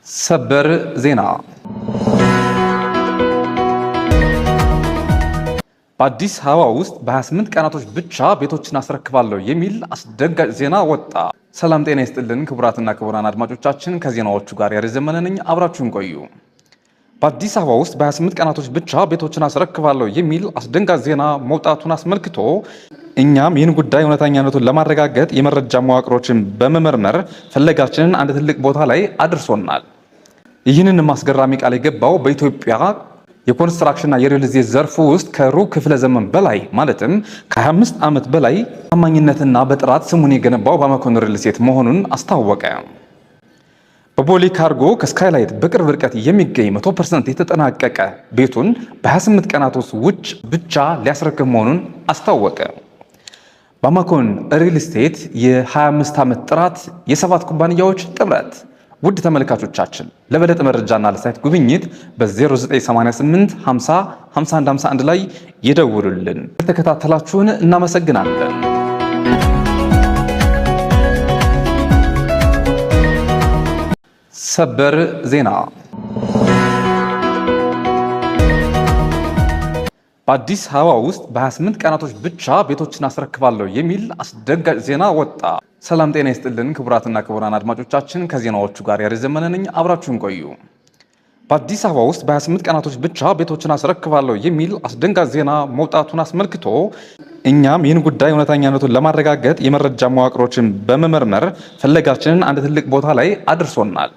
ሰበር ዜና። በአዲስ አበባ ውስጥ በ28 ቀናቶች ብቻ ቤቶችን አስረክባለሁ የሚል አስደንጋጭ ዜና ወጣ። ሰላም ጤና ይስጥልን ክቡራትና ክቡራን አድማጮቻችን፣ ከዜናዎቹ ጋር ያሬድ ዘመነ ነኝ። አብራችሁን ቆዩ። በአዲስ አበባ ውስጥ በ28 ቀናቶች ብቻ ቤቶችን አስረክባለሁ የሚል አስደንጋጭ ዜና መውጣቱን አስመልክቶ እኛም ይህን ጉዳይ እውነተኛነቱን ለማረጋገጥ የመረጃ መዋቅሮችን በመመርመር ፍለጋችንን አንድ ትልቅ ቦታ ላይ አድርሶናል። ይህንን አስገራሚ ቃል የገባው በኢትዮጵያ የኮንስትራክሽንና የሪል ስቴት ዘርፉ ውስጥ ከሩብ ክፍለ ዘመን በላይ፣ ማለትም ከ25 ዓመት በላይ ታማኝነትና በጥራት ስሙን የገነባው ባማኮን ሪል ስቴት መሆኑን አስታወቀ። በቦሌ ካርጎ ከስካይላይት በቅርብ ርቀት የሚገኝ 100% የተጠናቀቀ ቤቱን በ28 ቀናት ውስጥ ውጭ ብቻ ሊያስረክብ መሆኑን አስታወቀ። ባማኮን ሪል ስቴት የ25 ዓመት ጥራት፣ የሰባት ኩባንያዎች ጥምረት። ውድ ተመልካቾቻችን፣ ለበለጠ መረጃና ለ site ጉብኝት በ0988 50 51 51 ላይ ይደውሉልን። ተከታተላችሁን እናመሰግናለን። ሰበር ዜና። በአዲስ አበባ ውስጥ በ28 ቀናቶች ብቻ ቤቶችን አስረክባለሁ የሚል አስደንጋጭ ዜና ወጣ። ሰላም ጤና ይስጥልን ክቡራትና ክቡራን አድማጮቻችን፣ ከዜናዎቹ ጋር ያሬድ ዘመነ ነኝ። አብራችሁን ቆዩ። በአዲስ አበባ ውስጥ በ28 ቀናቶች ብቻ ቤቶችን አስረክባለሁ የሚል አስደንጋጭ ዜና መውጣቱን አስመልክቶ እኛም ይህን ጉዳይ እውነተኛነቱን ለማረጋገጥ የመረጃ መዋቅሮችን በመመርመር ፍለጋችንን አንድ ትልቅ ቦታ ላይ አድርሶናል።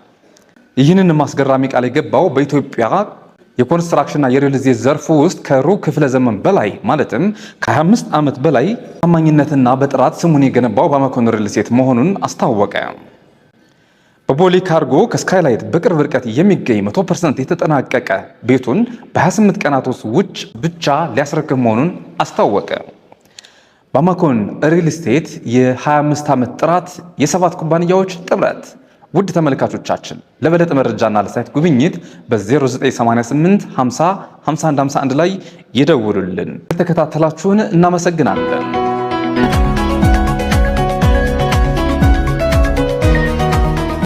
ይህንን አስገራሚ ቃል የገባው በኢትዮጵያ የኮንስትራክሽንና የሪል ስቴት ዘርፉ ውስጥ ከሩብ ክፍለ ዘመን በላይ፣ ማለትም ከ25 ዓመት በላይ ታማኝነትና በጥራት ስሙን የገነባው ባማኮን ሪል ስቴት መሆኑን አስታወቀ። በቦሌ ካርጎ ከስካይላይት በቅርብ ርቀት የሚገኝ 100% የተጠናቀቀ ቤቱን በ28 ቀናት ውስጥ ውጭ ብቻ ሊያስረክብ መሆኑን አስታወቀ። ባማኮን ሪል ስቴት የ25 ዓመት ጥራት፣ የሰባት ኩባንያዎች ጥምረት። ውድ ተመልካቾቻችን፣ ለበለጠ መረጃና ለ site ጉብኝት በ0988 50 51 51 ላይ ይደውሉልን። ተከታተላችሁን እናመሰግናለን።